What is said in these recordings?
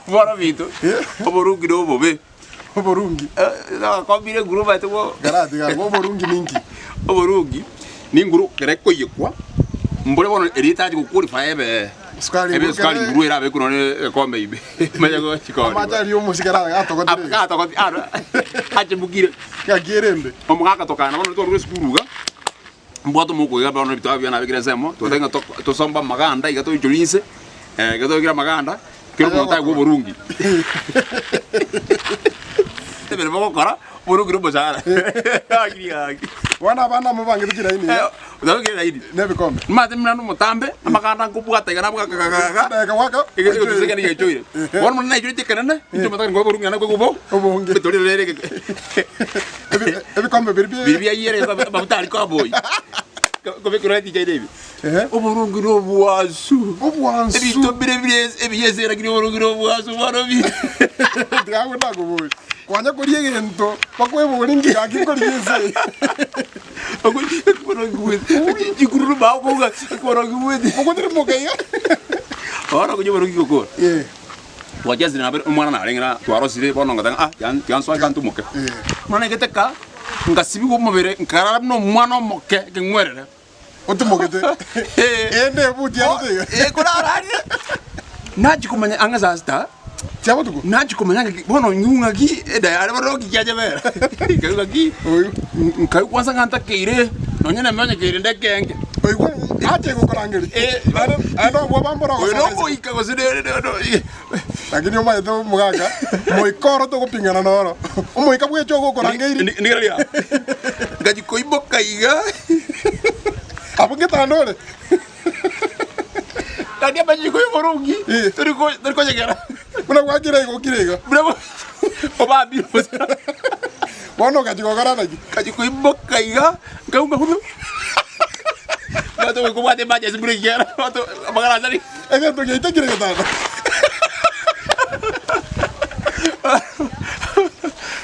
Bono binto, oborungi na obobe. Oborungi. Nagakombire enguru omanyete bo. Karatiga agwo oborungi ninki? Oborungi, ninguru ekero ekoiyekwa, mbore bono eria etachi goqualify ebe Sukari ebe nguru esukari kere- nguru erabekwe nonye egekombe ime. Manya gochikoria. Amache aria omosike ara atogotire iga. Atogoti aro achemukire. Ng'aki ere embe. Omogaka tokana bono twarure esukuru iga, mbwate omokoiga bono ebitabu biane nabekire ensemo, twateba ng'a to- tosombe amaganda iga toichorie inse, ekero twaikire amaganda, kera omonto aigwe oborungi. Emeremo ogokora, oborungi na omoshahara. Gaki gaki. Bono abana mobangete chilaini iga. Otabekire laini. Na ebikombe. Nimate buna nomotambe, amaganda nkobwata iga nabwo gakagagaga. Edageka gwaka. Egetusa ekio nigechoire. Bono buna naichoretie ekenene, inche omotaka nkoe oborungi naende nkoigwe obo, Obonge. etorero rere egeke. Ebi- Ebikombe biria bie. Biria biayiera amafuta aria kwaboi. Kobekerwa eticha ere ebi. Ehe. Oborungi na obwansu. Obwansu. Ebinto mbire bire ebiya ase lakini oborungi na obwansu bono bi. Tiga agwo nakoboria. Kwanya koria egento bakweboria nki gaki nkoria ense eye. Chikururu bakoga ekorogi bwete. Mogotirimoka iga. Bono konya oborungi gokora. Eh. Twachesire nabere omwana narenge na twarosire bono ngateba ng'a ah tiga tiga nsoe iga ntumoke. Omwana naigete ka, ngasibigwa omobere nkarara buna omwana omoke ekeng'werere. Otumogete. Ende ebuti yarete iga. Eh, korara aria nachia komanya ang'e saa sita, Chia botuko. nachia komanya ng'aki bono ng'u ng'aki edayari bono ng'aki kiachebera. Nkaigwa ng'aki, Oigwe. nkaigwa kwanza ng'a ntakeire, nonye na emeonyo keire nde ekenge. Oigwe ache gokorangeria. Eh. Naende naende obwoba mboro Oyo ogosoa isiko. nogoika gose ne- ne- ne- Lakini omanyete omogaka, omoika oro togopingana noro. Omoika bwecha ogokorangeiri. Ni- nigereria ngachia koimoka iga Abwo ngetanda ore. Naende amachiko y'oboronge Eh. tori ko- tori konyegera Buna gwakire iga okire iga. buna bo- obambire bosa. Bono ogachia gokora naki? Ngachia koimoka iga nkauma buna Abanto kobwate emergency buna ekiagera abanto amagara asari. Egento giaito kire getanda.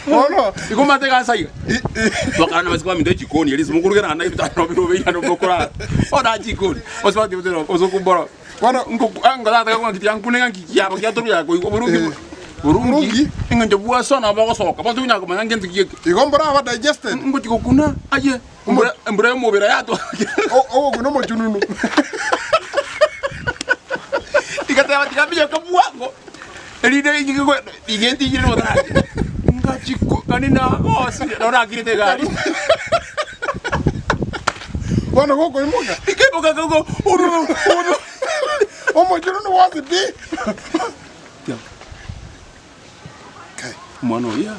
Bono Igo omanyete egasi aiga. Twakara na abasike baminto echikoni eria ase mokoruga naende ebitanda nabo birobe iga nabo mokorara. Bono aa chikoni, gose batebete nabo gose okombora bono nkoku ah ngataka ng'a tiga nkune ng'a nki kiabo giatorwa ya koigwa oborungi Eh. borungi Borungi. eng'encho bwasoa nabo bogosoka bono tokonyara komanya ngento ki eke. igo mbora aba digested. Ngochi gokuna aye embura embura y'omobere yatwa Ogokuna omochununu. Igateba tiga minyoke bwango erinde iga etigire notarachia. Ngachia kani nagosire nabo nakirete egari. Bono gokoimoka. Nkaimoka nkaigwa ororo ororo. Omochununu bwonsi pi. Omwana oria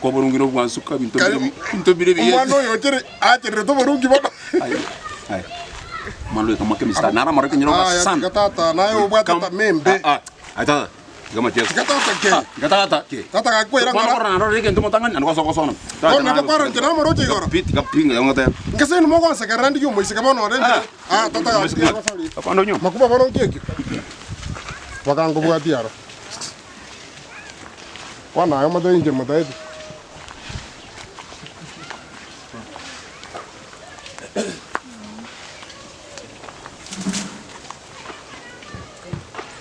kwaborongire nobwansuka ebinto bire ebinto bire ebiya. Omwana oyo ochere achererete oborungi bono. Aye, aye. Omwana oyo kamwake emisitari naro amara ekenyoro Aya, sana. tiga tata naye obwate Kam- tamaa embe. Ah, ah, aye tata, tiga macheso. Tiga tata ke. Ah, tiga tata ke. Tata gakwera Bono ng'ora. korora narorire egento omotang'ani naende gosoa gosona. Tata, Bono naye- kwaro inche namoroche igoro. Pi, tiga pi, ng'a ngoteba. Nkese inwe mogonsekerera ndigie omoiseke bono ore Ah. Ah, tata Omoiseke gaki. ng'aki. Akwande onywe. Makuba bono nki ekio? Bakangobwatia aro. Bono aye omotebi inche motaeti.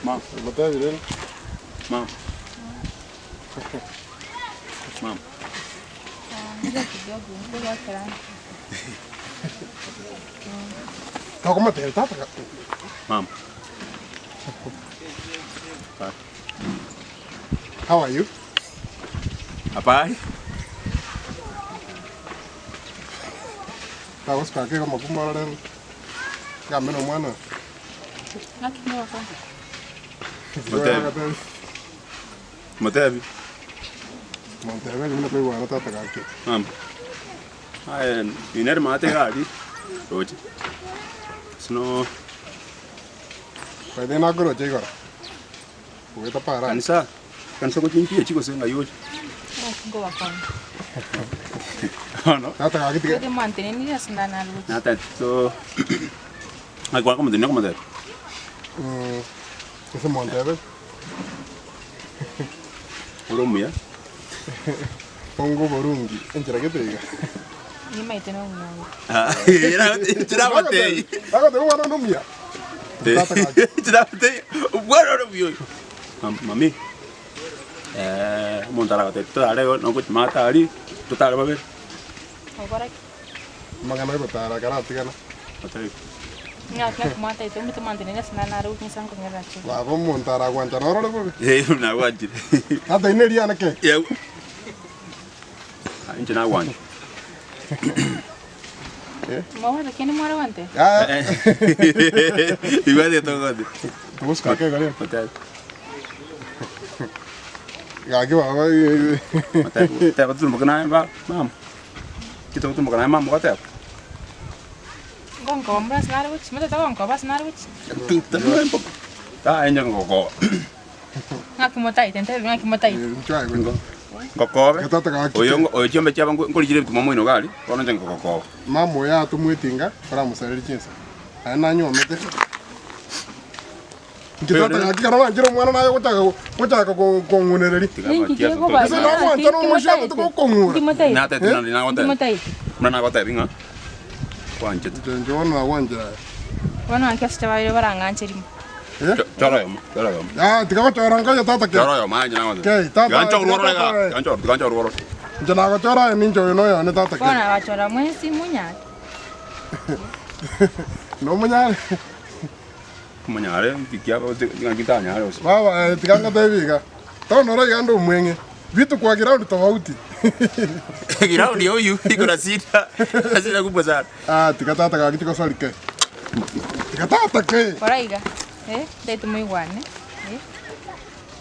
Mama, Motebi rende. mama. Mama. Tokomotebia tata ga- Mama. How are you? Apai. Tagosika ake igo amakumba orore ngambe na omwana oyo. Motebi. Motebi. Montebe buna koigwana tata gaki. Mama. Aye, inere maate gari. Roche. Sino By the way nakoroche igoro. Goeta para. Kanisa, kanisa gochia inki echi gose ng'ai oche? Bono. Tata gaki tiga. Natete to ng'ai kware komotebia nikomotebia. Mm, ase montebe. Ore omuya. Ongo oborungi enchera gete iga. Inchera agotebi. Agoteba omwana one omuya. Tata gaki. Chinabete obwana ore buya oyo. Mami, omonto aragotebia totare igo nogochia aria totare babere. Okora ki? Amang'ana agotara ekero atigana. Otari. Ng'aki ng'aki mwataete omote mwantenene ase nare nare gochia nkong'erera chire. Baba omonto aragwancha norore bobe. Eh, nagwanchire. Tata ine riane ke. Yau. Inche nagwancha. Mobwate kende mware gontebia? Yaya. Igwete togote. Togosuka ake iga rero. Otebe. Gaki baba. Otebe. Teba totumboke naye ba mama. Kitogotumboka naye mama ogoteba. Ngonkoba mbura ase nare gochia, motete gonkoba ase nare gochia. Ah, inche ngokoba. Ng'aki motaete, ntebi ng'aki motaete. Inche aye gocha. Ngokobe. Gatata gaki. Oyo oyo chiombe chiabo nkorichire ebituma moino iga aria, bono inche ngogokoba. Mama oyo atomwete inga, oramosarerie chinsa. Aye nanyomete. Inche tata gaki ekero nanchire omwana naye gochaka gochaka kong'unereria. Ninki kegobaa Gose nagwancha nomochie ase togokong'ura. Inki motaete? Natete nari Inki nagoteba. motaete? Buna nagotebi ng'a kwanchete. Inche inche bono nagwanchire aye. Bono ng'aki ase chiabaire barang'anche rimo. Eh? Chora oyomo, chora oyomo. Ah, tiga gochora nkoye tata ke. Chora oyomo aye inche nagoteba. Kei, tata, Tiga nchore tiga ororo iga, tata, eh. tiga nchore, tiga nchore ororo. Inche nagochora aye ninche oyo noyone tata ke. Bono nabachora mwensi monyare. Nomonyare. Omonyare tikia ng'aki ntanyare gose. Baba eh, tiga ngotebi iga. Tono ore iga nde omweng'e. Vitu kwa ground tofauti. Ground oyu iko na shida. Na shida kubwa sana. Ah, tiga tata gaki tigosori ke. Tiga tata ke. Kora iga, eh, ntaete moigwane, eh,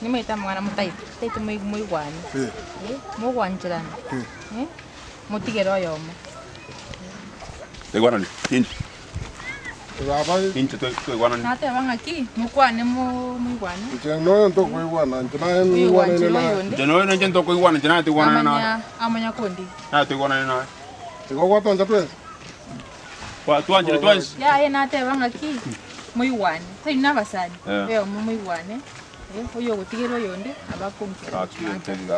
nimaete amang'ana motaete, ntaete moi moigwane, Eh. eh, mogwancherana, eh, motigere oyomo. Toigwanani, inche. Baba Inche toigwanani. Nateba ng'aki, mokwane mo moigwane, inche noyo ntokoigwana inche naye oyo nigwanene gwanchera naye. oyonde, Inche noyo ninche ntokoigwana, inche naye toigwanane naye. amanya amanya kondi. Naye toigwanane naye. Igo gwatoncha twensi. Twanchire twensi. Yaye nateba ng'aki, moigwane, tari na abasani, Eh. oyomo moigwane, eh, oyo ogotigera oyonde, abakonkera.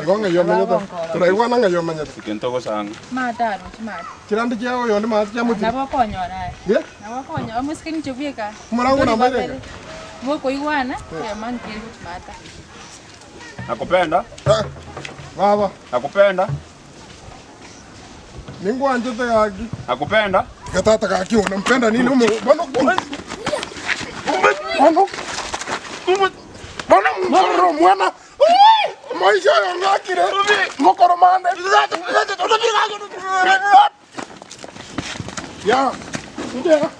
Igo ng'ai omenyete. Toraigwana ng'ai omenyete. Egento ogosanga. Maate aroche maate. Chirandi chia oyonde maate chiamotiri. Nabo okonyora aye. Ye? Nabo okonyora omosike ninche bweka. Omorango Tori namaire babere. Mokoigwana, oyomo angikere gochia maate. Nakupenda, Ah, Baba, nakupenda, ningwanchete gaki. nakupenda. Tiga tata gaki unampenda nini umu bono bono bono mkororo omwana maisha oyo ng'akire ngokoro mande ya ndia.